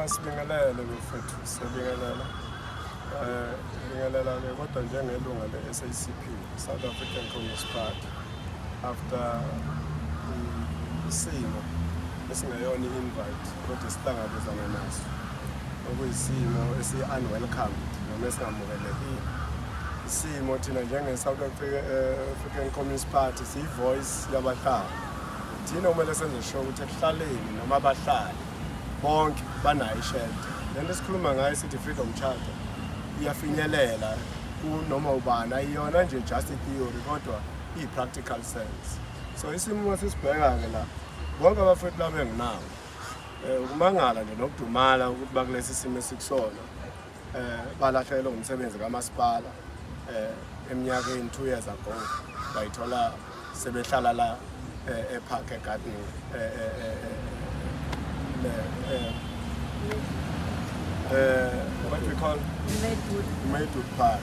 Sibingelele bafethu, siyabingelela. Ngibingelela ke kodwa njengelunga le-SACP, South African Communist Party, after isimo esingeyona i-invite kodwa esihlangabezana naso, okuyisimo esi-unwelcomed noma esingamukelekile. Isimo thina njenge-South African Communist Party siyi-voice yabahlali. Thina kumele senze sure ukuthi ekuhlaleni noma abahlali bonke banayo i-shelter. Le nto esikhuluma ngayo sithi Freedom Charter iyafinyelela kunoma ubani, ayiyona nje just i-theory kodwa iyi-practical sense. So isimo uma sisibheka-ke la, bonke abafowethu laba enginawo, ukumangala nje nokudumala ukuthi bakulesi simo esikusona, balahlekelwe umsebenzi kamasipala eminyakeni 2 years ago, bayithola sebehlala la e-park, egarden, what we call Medwood. Medwood Park.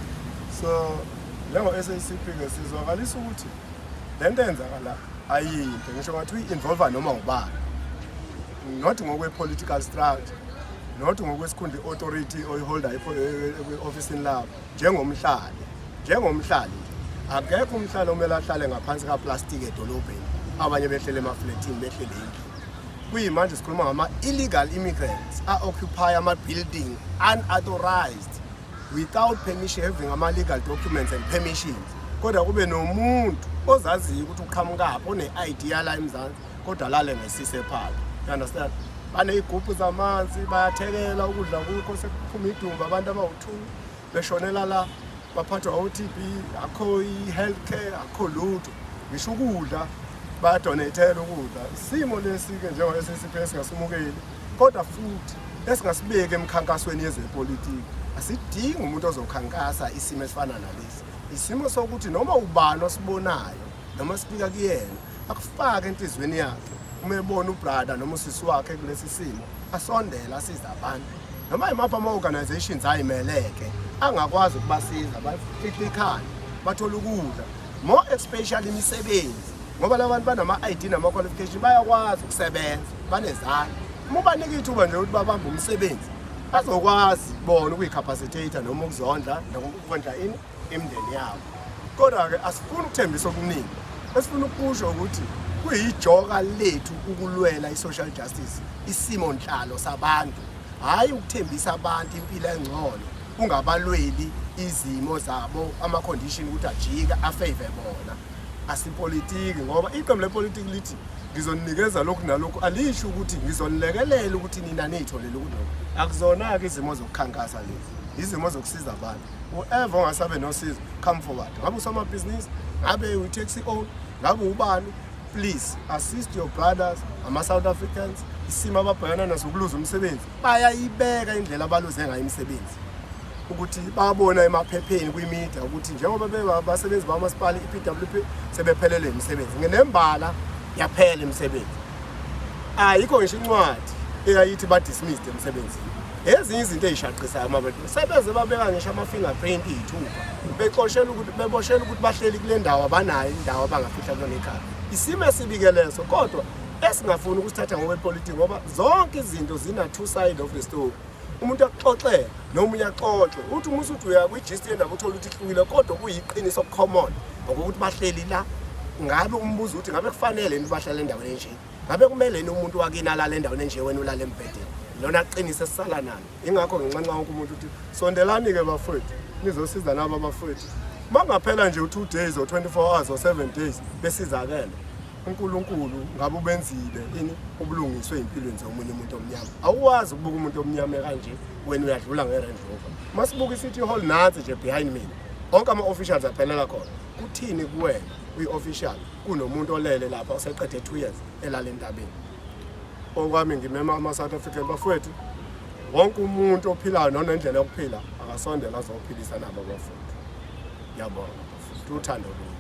So njengo-SACP ke sizwakalisa ukuthi le nto eyenzakala ayinto ngisho ngathi uyi-involve noma ubani, not ngokwe-political structure, not ngokwesikhundla, i-authority oyiholda kwi-ofisini labo, njengomhlali nje. Akekho umhlali omele ahlale ngaphansi kaplastiki edolobheni, abanye behlele emafletini, behlele endlini. Kuyimanje sikhuluma ngama-illegal immigrants a-occupy ama-building unauthorized, without permission, having ama-legal documents and permissions, kodwa kube nomuntu ozaziyo ukuthi uqhamukaphi, one-ID yala eMzansi, kodwa alale ngesise ephaka. You understand? Baney'gubhu zamanzi, bayathekela ukudla kukho sekuphuma idumba, abantu abawu-2 beshonela la, baphathwa o-TB, akho i-health care, akho lutho, ngisho ukudla bayadonethela ukudla. Isimo lesi-ke njengo-SACP esingasimukeli, kodwa futhi esingasibeki emkhankasweni yezepolitiki. Asidingi umuntu ozokhankasa isimo esifana nalesi, isimo sokuthi noma ubani osibonayo noma sifika kuyena akufake enhliziyweni yakhe, uma ebona u-brother noma usisi wakhe kulesi simo, asondele asize abantu. Noma yimaphi ama-organizations ayimeleke angakwazi ukubasiza, bafihle ikhanda, bathole ukudla, more especially imisebenzi, ngoba la bantu banama-ID nama-qualification, bayakwazi ukusebenza, banezandla. Uma ubanika ithuba nje ukuthi babambe umsebenzi, bazokwazi bona ukuyi-capacitate noma ukuzondla nokondla ini imindeni yabo. Kodwa-ke asifuni ukuthembisa okuningi. Esifuna ukusho ukuthi kuyijoka lethu ukulwela i-social justice, isimo nhlalo sabantu, hhayi ukuthembisa abantu impilo engcono ungabalweli izimo zabo, ama-condition ukuthi ajike a-favour bona. Asipolitiki, ngoba iqembu lepolitiki lithi ngizonikeza lokhu nalokhu, alisho ukuthi ngizonilekelela ukuthi nina niyitholele ukuthi lokhu. Akuzona-ke izimo zokukhankasa lezi, izimo zokusiza abantu. Whoever ongasabe nosizo, come forward. Ngabe usomabhizinisi, ngabe uyi-taxi owner, ngabe ubani, please assist your brothers, ama-South Africans. Isimo ababhekana naso ukuluza umsebenzi, bayayibeka indlela abaluze ngayo imisebenzi, ukuthi babona emaphepheni kwi-media ukuthi njengoba bebasebenzi bamasipala i-EPWP sebephelelwe imisebenzi, ngenembala yaphela imisebenzi. Ayikho ngisho incwadi eyayithi ba-dismissed emsebenzini. Ezinye izinto ey'shaqisayo, uma sebeze babeka ngisho ama-fingerprint, iy'thupha, bexoshela ukuthi beboshela ukuthi bahleli kule ndawo, abanayo indawo abangafihla kuyona ikhaya. Isimo esibi-ke leso, kodwa esingafuni ukusithatha ngokwepolitiki, ngoba zonke izinto zina-two side of the story. Umuntu akuxoxele noma uyaxoxe, uthi uma usuthi uya kwi-gist yendaba, uthole ukuthi ihlukile, kodwa kuyiqiniso common ngokuthi bahleli la. Ngabe umbuzo ukuthi ngabe kufanele yini bahlale endaweni enje? Ngabe kumele yini umuntu wakini alale endaweni enje, wena ulale embhedeni? Lona qiniso esisala nalo. Ingakho nginxenxa wonke umuntu ukuthi sondelani-ke bafowethu, nizosiza nabo abafowethu. Uma kungaphela nje u-2 days or 24 hours or 7 days besizakele, uNkulunkulu ngabe ubenzile ini ubulungiswe ey'mpilweni zomunye umuntu omnyama. Awukwazi ukubuka umuntu omnyama kanje, wena uyadlula nge-Range Rover. Uma sibuka i-City Hall nansi nje behind mina, onke ama-officials aphelela khona. Kuthini kuwena uyi-official kunomuntu olele lapha oseqede 2 years elala entabeni? Okwami ngimema ama-South African bafowethu, wonke umuntu ophilayo nonendlela yokuphila akasondele azophilisa nabo abafowethu. Ngiyabonga bafowethu, uthando lwethu.